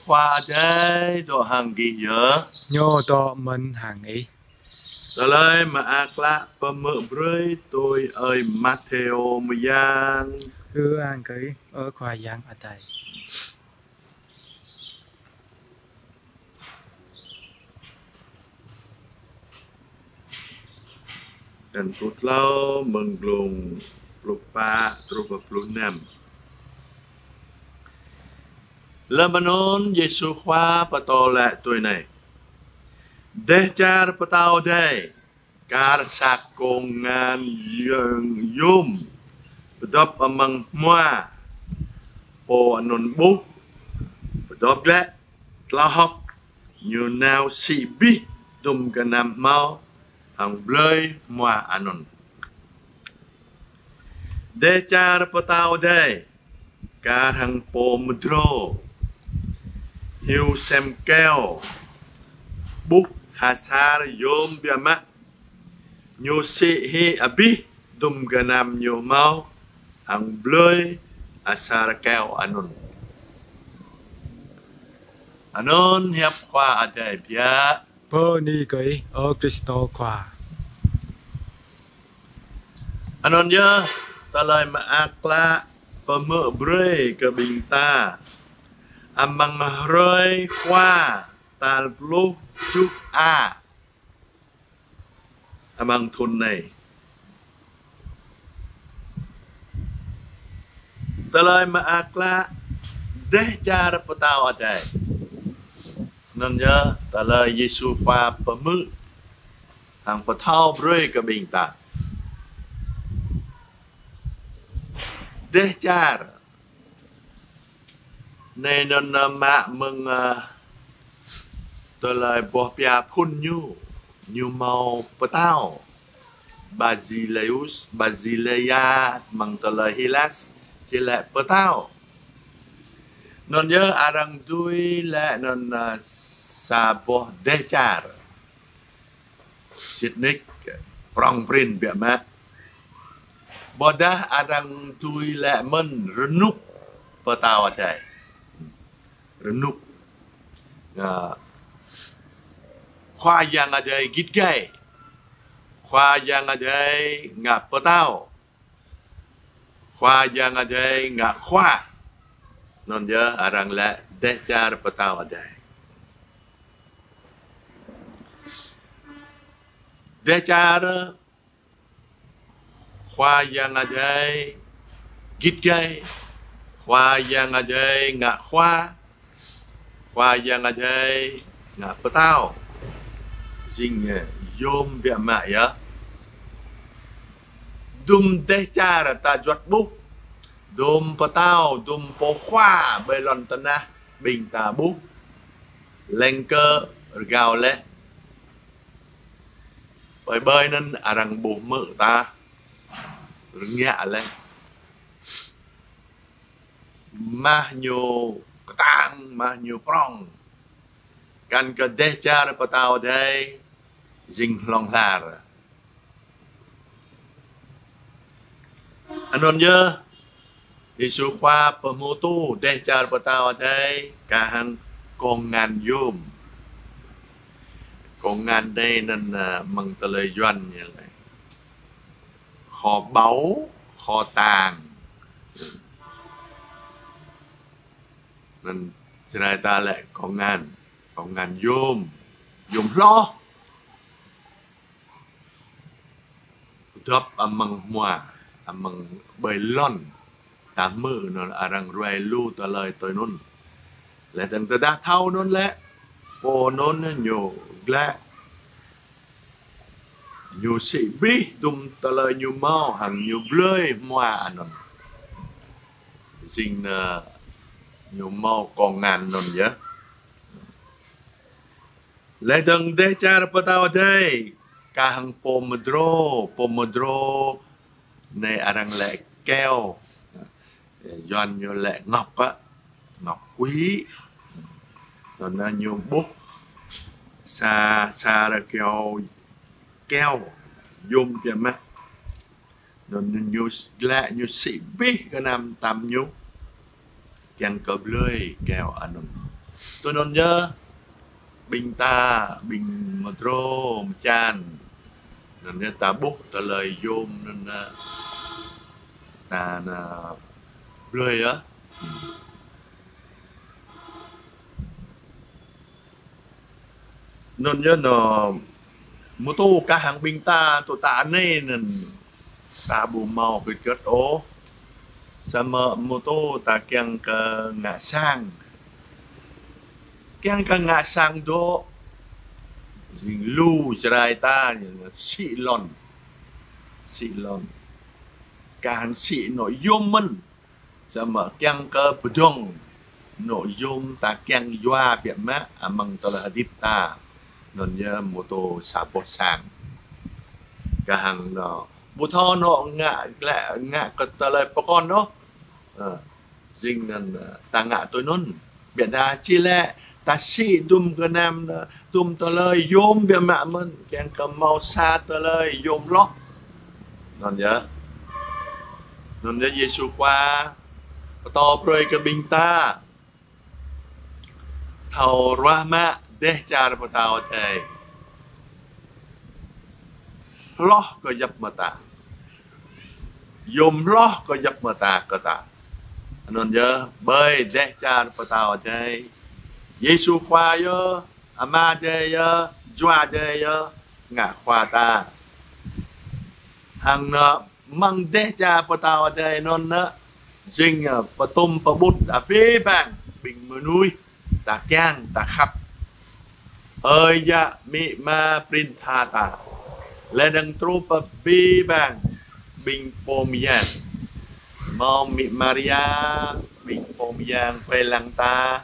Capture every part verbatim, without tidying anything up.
Khua Adai dŏ hăng gih yơh. Ñu dŏ mơ̆n hăng ih. Tơlơi mơak klă pơhmư̆ brơi tui ơi Mattheo mơyang. Ư-ang kơ ih, ơ Khua Yang Adai. Črăn pluh klâo, mơ̆ng glông pluh pă truh pơ pluh năm. Lơm anŭn Yêsu Khua pơtô laĭ tui anai: Dêh čar pơtao adai kar sa kông ngăn yơ̆ng yôm pơdŏp amăng hmua. Pô anŭn ƀuh, pơdŏp glaĭ, tơlơi hơ̆k, ñu nao sĭ abih dŭm gơnam hmâo hăng blơi hmua anŭn. Dêh čar pơtao adai kar hăng pô mơdrô hyu sem keo, ƀuh ha asar yôm biă mă, ñu sĭ hĭ abih dŭm gơnam ñu hmâo hăng blơi asar keo anŭn. Anŭn hiăp Khua Adai biă. Bơni kơ ih, ơ Krist Khua. Anŭn yơh tơlơi mơak klă pơhmư̆ brơi kơ ƀing ta amăng hrơi Khua tal pluh tơjuh a amăng thŭn anai. Tơlơi mơak klă dêh čar pơtao adai. Anŭn yơh tơlơi Yêsu Khua pơhmư̆ hăng pơthâo brơi kơ ƀing ta. Dêh čar anai anŭn mă mơ̆ng, ơ, tơlơi boh pia phŭn ñu, ñu hmâo pơtao. Basileus, Basileia, mơ̆ng tơlơi Hilas, či laĭ pơtao. Anŭn yơh arăng dưi laĭ anŭn, ơ, sa boh dêh čar sĭt nik, prŏng prin biă mă. Ƀôdah arăng dưi laĭ mơ̆n rơnŭk pơtao adai. Rơnŭk. Ngă Khua Yang Adai git gai. Khua Yang Adai ngă pơtao. Khua Yang Adai ngă khua. Anŭn yơh arăng laĭ dêh čar pơtao adai. Dêh čar Khua Yang Adai git gai. Khua Yang Adai ngă khua. Khua Yang Adai ngă pơtao. Jing, ơ, yôm biă mă yơh. Dŭm dêh čar ta juăt ƀuh. Dŭm pơtao, dŭm pô khua ƀơi lŏn tơnah ƀing ta ƀuh. Leng kơ rơgao laih. Ƀơi ƀơi anŭn arăng ƀu hmư̆ tah. Rơngiă laih. Mah ñu kơtang, mah ñu prŏng. Kăn kơ dêh čar pơtao adai jing hlŏng lar. Anŭn yơh, Yêsu Khua pơhmutu dêh čar pơtao adai kar hăng kông ngăn yôm. Kông ngăn anai anŭn, ơ, mơ̆ng tơlơi Yuan ñu laĭ kho báu, kho tàng. Anŭn Jrai ta laĭ kông ngăn, kông ngăn yôm, yôm hloh. Dŏp amăng hmua, amăng ƀơi lŏn, ta hmư̆ anŭn arăng ruai lu tơlơi tui anŭn. Laih dơ̆ng tơdah thâo anŭn lĕ, pô anŭn ñu glaĭ, ñu sĭ abih dŭm tơlơi ñu hmâo hăng ñu blơi hmua anŭn. Jing anŭn ñu hmâo kông ngăn anŭn yơh. Laih dơ̆ng dêh čar pơtao adai kar hăng pô mơdrô, pô mơdrô anai arăng laĭ keo. Yuan ñu laĭ ngọc á, ngọc quý. Anŭn ñu ƀuh sa, sa rơkeo keo yôm biă mă. Anŭn ñu glaĭ ñu sĭ abih gơnam tam ñu kiăng kơ blơi keo anŭn. Tui anŭn yơh, ƀing ta, ƀing mơdrô mơčan, anŭn yơh ta ƀuh tơlơi yôm anŭn, ta anŭn blơi yơh. Anŭn yơh anŭn mơtô kah hăng ƀing ta, tŏ ta anai anŭn ta ƀu hmâo kơčơt ôh. Samơ̆ mơtô ta kiăng kơ ngă sang, kiăng kơ ngă sang dŏ, jing lu Jrai ta ñu sĭ lŏn, sĭ lŏn, kah hăng sĭ anŏ yôm mơ̆n. Samơ̆ kiăng kơ pơdŏng anŏ yôm ta kiăng yua biă mă amăng tơlơi hơdip ta. Anŭn yơh mơtô sa boh sang. Kah hăng anŏ ƀu thâo anŏ ngă glaĭ, ngă kơ tơlơi pơkŏn ôh. Ơ, jing anŭn, ơ, ta ngă tui anŭn. Biă dah či lĕ ta sĭ dŭm gơnam, ơ, dŭm tơlơi yôm biă mă mơ̆n, kiăng kơ hmâo sa tơlơi yôm hloh. Anŭn yơh. Anŭn yơh Yêsu Khua pơtô brơi kơ ƀing ta thâo ruah mă dêh čar pơtao adai. Hloh kơ djŏp mơta. Yôm hloh kơ djŏp mơta kơ ta. Anŭn yơh, ƀơi dêh čar pơtao adai, Yêsu Khua yơh, Ama Adai yơh, Jua Adai yơh, ngă Khua ta. Hăng anŭn amăng dêh čar pơtao adai anŭn, jing, ơ, pơtŭm pơƀut abih bang ƀing mơnuih ta kiăng, ta khăp. Ơi yă amĭ ama prin tha ta. Lĕ dơ̆ng truh pơ abih bang ƀing pô mơyang. Hmâo amĭ Maria, ƀing pô mơyang wai lăng ta.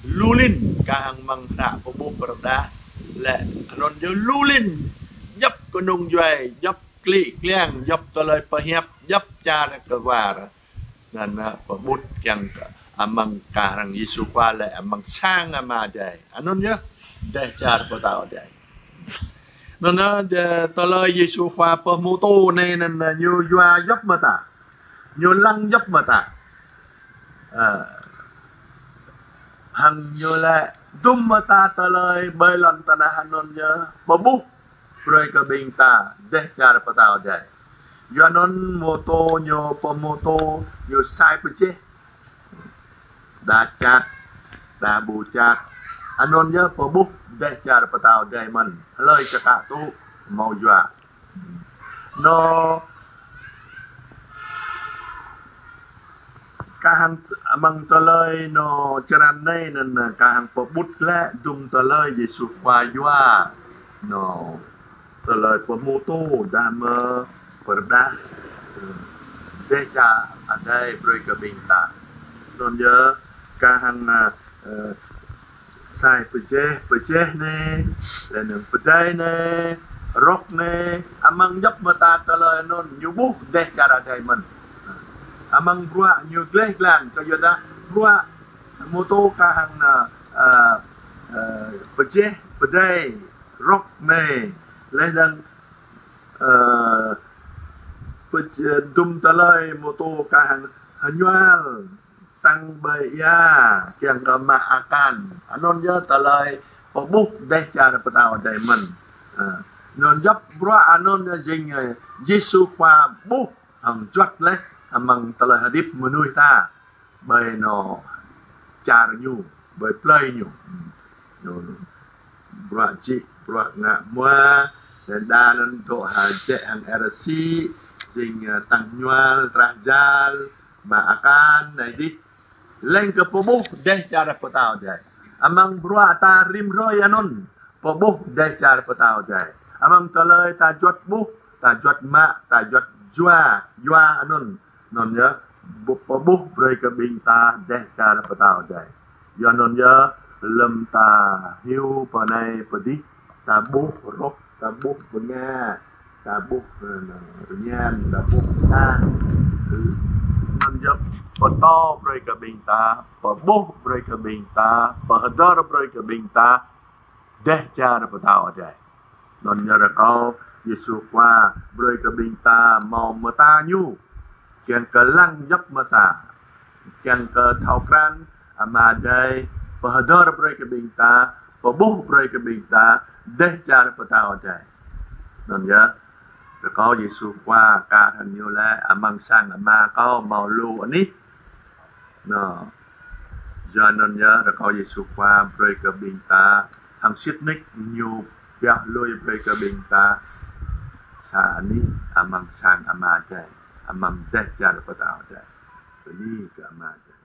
Lu lin kah hăng amăng hră pơƀuh pơrơđah. Lĕ anŭn yơh lu lin djŏp kơnung djuai, djŏp klĭ kliăng, djŏp tơlơi pơhiăp, djŏp čar kơwar. Anŭn, ơ, pơƀut kiăng kơ amăng kah hăng Yêsu Khua lĕ amăng sang Ama Adai. Anŭn yơh dêh čar pơtao adai. Anŭn, ơ, dêh tơlơi Yêsu Khua pơhmutu anai anŭn, ơ, ñu yua djŏp mơta. Ñu lăng djŏp mơta. Ơ, hăng ñu lĕ dŭm mơta tơlơi ƀơi lŏn tơnah anŭn yơh pơƀuh brơi kơ ƀing ta dêh čar pơtao adai. Yua anŭn mơtô ñu pơhmutu ñu sai pơjeh. Đa čăt, đa ƀu čăt. Anŭn yơh pơƀuh dêh čar pơtao adai mơ̆n. Hlơi čơkă tŭ hmâo yua. Anŭn kah hăng amăng tơlơi anŭn črăn anai anŭn kah hăng pơƀut lĕ dŭm tơlơi Yêsu Khua yua. Anŭn tơlơi pơhmutu dah mơ̆ pơrơđah, ơ, dêh čar adai brơi kơ ƀing ta. Anŭn yơh kah hăng, ơ, ơ, sai pơjeh, pơjeh anai, lĕ anŭn pơdai anai, rŏk anai, amăng djŏp mơta tơlơi anŭn ñu ƀuh dêh čar adai mơ̆n. Amăng bruă ñu gleh glan, kơ yua dah bruă mơtô kah hăng anŭn, ơ, ơ, pơjeh, pơdai, rŏk anai, lĕ dơ̆ng, ơ, pơj-, dŭm tơlơi mơtô kah hăng hơñual, tăng ƀơi ia, kiăng kơ mă akan. Anŭn yơh tơlơi pơƀuh dêh čar pơtao adai mơ̆n. Ơ, anŭn djŏp bruă anŭn yơh jing, ơ, Yêsu Khua ƀuh hăng juăt laih amăng tơlơi hơdip mơnuih ta. Ƀơi anŭn čar ñu, ƀơi plơi ñu. Anŭn bruă čih, bruă ngă hmua, đơđa anŭn dŏ ha jĕ hăng rơsĭ, jing, ơ, tăng hơñual, trah jal, mă akan, anai dih. Leng kơ pơƀuh dêh čar pơtao adai. Amăng bruă ta rĭm hrơi anŭn, pơƀuh dêh čar pơtao adai. Amăng tơlơi ta juăt ƀuh, ta juăt mă, ta juăt yua, yua anŭn. Anŭn yơh, ƀu-, pơƀuh brơi kơ ƀing ta dêh čar pơtao adai. Yua anŭn yơh, lơ̆m ta hyu pơ anai pơ dih, ta ƀuh rŏk, ta ƀuh bơnga, ta ƀuh, ơ, rơñan, ta ƀuh sang. Anŭn yơh, pơtô brơi kơ ƀing ta, pơƀuh brơi kơ ƀing ta, pơhơdơr brơi kơ ƀing ta dêh čar pơtao adai. Anŭn yơh rơkâo Yêsu Khua brơi kơ ƀing ta hmâo mơta ñu, kiăng kơ lăng djŏp mơta, kiăng kơ thâo krăn Ama Adai, Pơhơdơr brơi kơ ƀing ta, pơƀuh brơi kơ ƀing ta, dêh čar pơtao Adai. Anŭn yơh, rơkâo Yêsu Khua kar hăng ñu laĭ amăng sang Ama kâo hmâo lu anih. Anŭn. Yua anŭn yơh, rơkâo Yêsu Khua brơi kơ ƀing ta, hăng sĭt nik ñu pioh lui brơi kơ ƀing ta sa anih amăng sang Ama Adai, amăng dêh čar pơtao Adai. Bơni kơ Ama Adai.